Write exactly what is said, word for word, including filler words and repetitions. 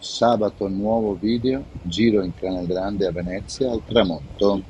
Sabato nuovo video, giro in Canal Grande a Venezia al tramonto.